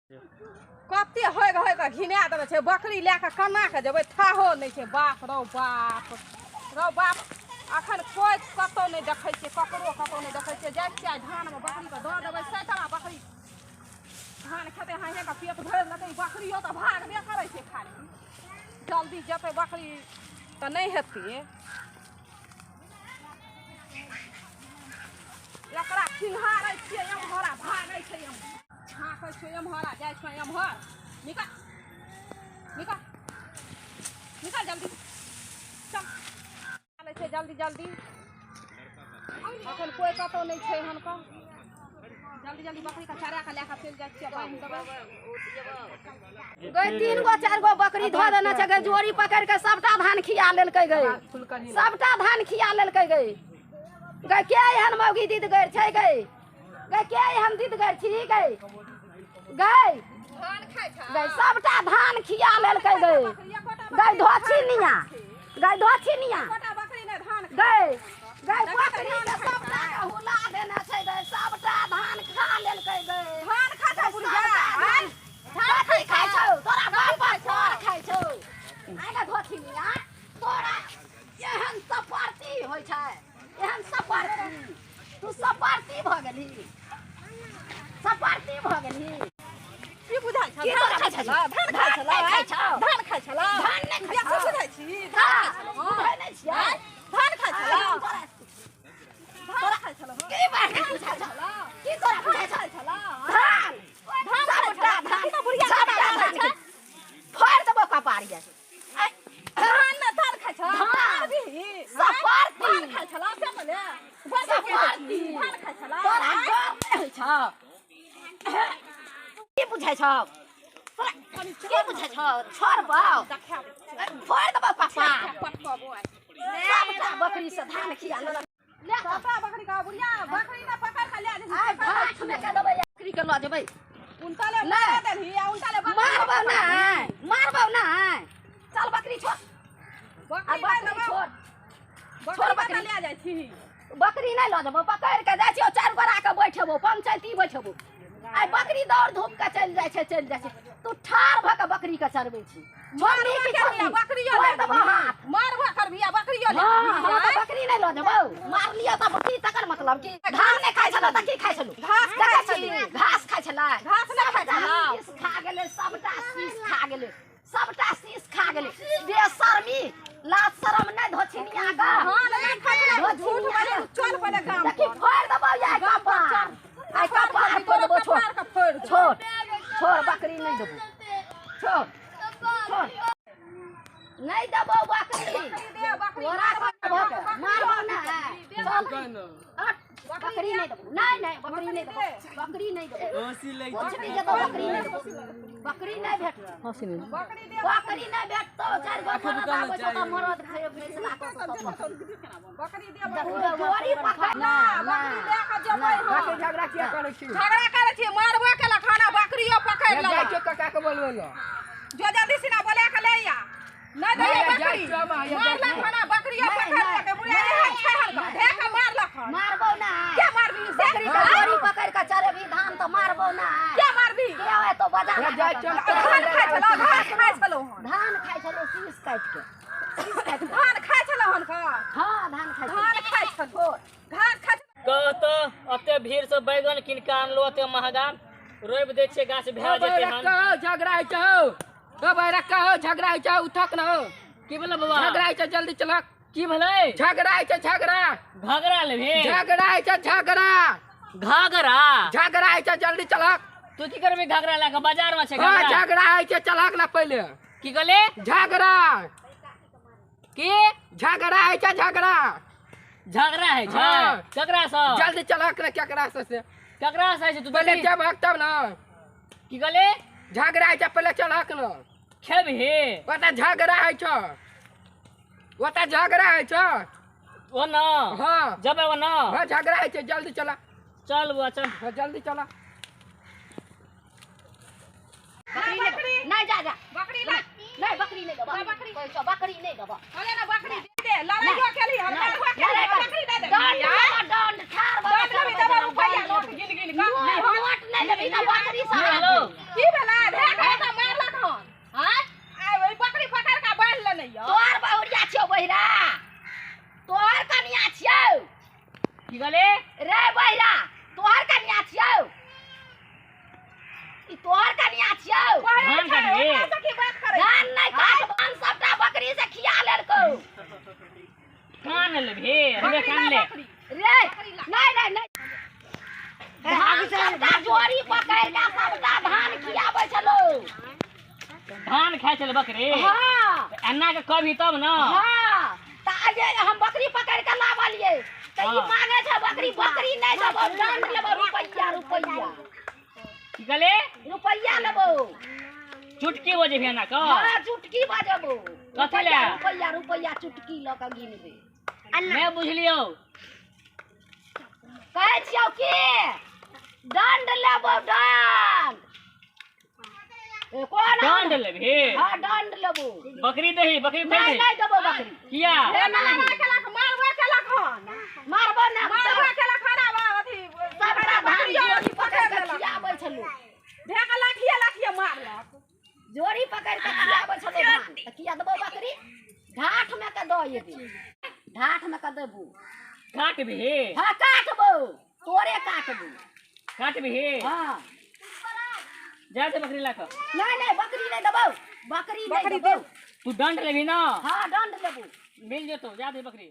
कते होय होय के घिना देने छै बकरी लए कऽ केना कऽ जेबै थाहो नहि छै। बाप रौ बाप रौ बाप, अखन कोइ कतौ नहि देखै छियै, ककरो कतौ नहि देखै छियै। जाइ छियै धानमे बकरीके दऽ देबै, सैतरा बकरी धान खेतै, हाँइ हाँइ कऽ पेट भरि लेतै। बकरियो तऽ भागबे करै छै, खाली जल्दी जेतै बकरी तऽ नहि हेतै। एकरा खिंघारै छियै एम्हर आ भागै छै एम्हर, हाँकै छियै एम्हर आ जाइ छै एम्हर। निकल निकल निकल जल्दी, चल चलै छै जल्दी जल्दी। अखन कोइ कतौ नहि छै हन कऽ। जल्दी जल्दी बकरीके चरा कऽ लए कऽ चलि जाइ छियै, बान्हि देबै। गई 3 गो 4 गो बकरी धो देने छै गई, जोड़ी पकड़ के सबटा धान खिया लेलकै गई, सबटा धान खिया लेलकै गई। गई के एहन मौगी दीदगर छै गई, गई के एहन दीदगर छी गई, गई गई सबटा धान खिया लेलकै गई। गई धोछिनिया, गई धोछिनिया, गई गई बकरी के सबटा के हुला देने छै गई, सबटा धान खा लेलकै गई। धान खा छै बुढ़िया, धान खाइ खाइ छौ तोरा बाप तोर खाइ छौ। आइ धोछिनिया तोरा एहन सपारती होइ छै, एहन सपारती, तू सपारती भऽ गेलही, सपारती भऽ गेलही। की बुझाइ छौ? की तोरा खाइ छौ? धान खाइ छला, खाइ छौ, धान खाइ छला, धान नहि खाइ छौ। बुझाइ छी? बुझै नहि छियै? धान खाइ छला, धान खाइ छला। की बात बुझाइ छौ? की तोरा बुझाइ छौ? धान धान सबटा धान की बुढ़िया सबटा धान फोड़ि देबौ कपार ये। धान ने धान खाइ छौ, धान सपारती धान खाइ छला से बोले, सपारती धान खाइ छला। तोरा डर नहि होइ छौ? की बुझाइ छौ? की बुझाइ छौ? छोड़बौ, फोड़ि देबौ कपार। सबटा बकरी से धान खिया लेलक। सबटा बकरी का बुढ़िया बकरी ने पकड़ के ले जेबही, आइ भात मे के देबै, बकरी के लऽ जेबै। उनटाले मार देलही आ उनटाले मारबौ नहि, मारबौ नहि। चल बकरी छोड़, बकरी बकरी छोड़, छोड़ बकरी ले जाइ छी। बकरी नहि लऽ जेबौ, पकड़ के जाइ छियौ 4 गोरा के बैठेबौ, पंचायती बैठेबौ। आइ बकरी दौड़ धूप के चलि जाइ छै, चलि जाइ छै। तू ठाढ़ भऽ के बकरी के चरबै छी। बकरियो ले देबौ हाथ, मारबो करबही आ बकरियो ले। हां तऽ बकरी नहि लऽ जेबौ, मारलियै तऽ बकरी, तकर मतलब की धान नहि खाइ छलौ तऽ की खाइ छलौ? घास खाइ छली, घास खाइ छलै, घास नहि खाइ छलौ। शीश खा गेलै, सबटा शीश खा गेलै, सबटा शीश खा गेलै। बेशर्मी, लाज शरम नहि धोछिनिया के। हां नहि खाइ छलै, झूठ बोले। चल पहिले गाम देखी फोड़ि देबौ आइ कपार, आइ कपार फोड़ि देबौ। छोड़ छोड़ छोड़, बकरी नहि देबौ, छोड़ छोड़, नहि देबौ बकरी। तोरा मारबौ नहि, चल बकरी नहि देबौ, नहि नहि बकरी नहि देबौ, बकरी नहि देबौ। कुछ भी जेतौ बकरी नहि देबौ, बकरी नहि भेटतौ, बकरी नहि भेटतौ। 4 गो मरद आबै छौ तऽ मरद फैसला कऽ देतौ। बकरी दे, जोड़ी पकड़ ना, बकरी लए कऽ जेबै हम। झगड़ा किया करै छी? झगड़ा करै छी, मारबो केलक खाना, बकरियो पकड़ि जाइ लेलक। छियौ काका के बोलबै लए। जो जल्दी सिना बोला के ले आ, नहि दैयै बकरी। मारलक खाना, बकरियो पकड़ि लेलकै। बुढ़िया एहन छै हन कऽ, धए कऽ मारलक हन। मारबौ नहि। के मारबही से? बकरी के जोड़ी पकड़ के चरेबही धान तऽ मारबौ नहि। के मारबही? के एतौ बजा जाइ छियौ। धान खाइ छलौ, घास खाइ छलौ हन, धान खाइ छलौ, शीश काटि के, शीश काटि के धान खाइ छलौ हन कऽ। हँ धान खाइ छलौ, धान खाइ छलौ, घास खाइ छलौ। कह तऽ एते भीड़ से बैगन कीन कऽ आनलहुँ, एते महगा रोपि दै छियै, गाछ भए जेतै हन। झगड़ा होइ छौ, कहो झगड़ा होइ छौ, उठक न हो। की भेलै बाबा? झगड़ा होइ छौ, जल्दी चलक। की भेलै? झगड़ा होइ छौ, झगड़ा। घगरा लेबही? झगड़ा होइ छौ, झगड़ा। घाघरा? झगड़ा होइ छौ, जल्दी चलक। तू की करबही घाघरा लए कऽ? बाजार मे छै हँ घाघरा। झगड़ा होइ छै, चलक ना पहिले। की कहले? झगड़ा। की झगड़ा होइ छै? झगड़ा, झगड़ा होइ छै ककरा सँ? जल्दी चलक ना। केकरा से? से ककरा से होइ छै? तू पहिले जबहक तब न। की कहले? झगड़ा होइ छै, पहिले चलक न। खेबही? ओतऽ झगड़ा होइ छौ, ओतऽ झगड़ा होइ छौ। ओ न? हँ जबै ओ न? हँ झगड़ा होइ छै, जल्दी चला। चल बुआ चल। हँ जल्दी चला। नहीं जा जा, बकरी ला। नहीं बकरी नहीं देबौ, बकरी बकरी नहीं देबौ। अरे ना बकरी दे दे, लड़ाइयो केली हम, मारबो केली, बकरी दे दे। दंड देबौ, दंड ठाढ़ भऽ दंड लेबही तब रुपैआ नोट गिन गिन कऽ। नोट नहि लेबही तऽ बकरी से। हेलो की भेलै? ई तोहर कनिया छियौ। धान काटबी? ओकरा से की बात करै? धान नहि काटबो, हम सबटा बकरी से खिया लेलकौ। कान लेबही? हमे कान ले। रे नहीं नहीं नहीं, धान सबटा जोड़ी पकड़ि के सबटा धान खियाबै छलौ। धान खाइ छलै बकरी? हाँ। एन्ना के कभी तब न। हाँ, तऽ आइ हम बकरी पकड़ि के लावलियै तऽ ई मांगे छै बकरी, बकरी नहि देबौ, दंड लेबौ, रुपैआ रुपैआ। की कहले? रुपैआ लेबौ। चुटकी बजेबही एना कऽ? हाँ, चुटकी बजेबौ। कथी लए? रुपैआ रुपैआ चुटकी लऽ कऽ गिनबै। नहि बुझलियौ। कहै छियौ की दंड लेबौ, दंड। कोन दंड लेबही? हाँ, दंड लेबौ। बकरी दही, बकरी नहीं दही। नहीं देबौ बकरी। किया? मारबे केलक, मारबे केलक हन। मारबो ना, मारबे केलक हन। आब अथी सबटा धान बकरियो जोड़ी पकड़ि पकड़ि के लेलक। खियाबै छलौ। ढेक लाठिए लाठिए मारलक। जोड़ी पकड़ि के खियाबै छलौ धान, तऽ किया देबौ बकरी? ढाठ में के दऽ एबै, ढाठ में के देबौ। काटबही? हाँ, काटबौ, तोरे काटबौ। काटबही? हाँ। जा दे बकरी ला कऽ। नहीं नहीं, बकरी नहीं देबौ, बकरी नहीं बकरी देबौ। तू दंड लेबही ना? हाँ, दंड लेबौ। मिल जेतौ, जा दे बकरी।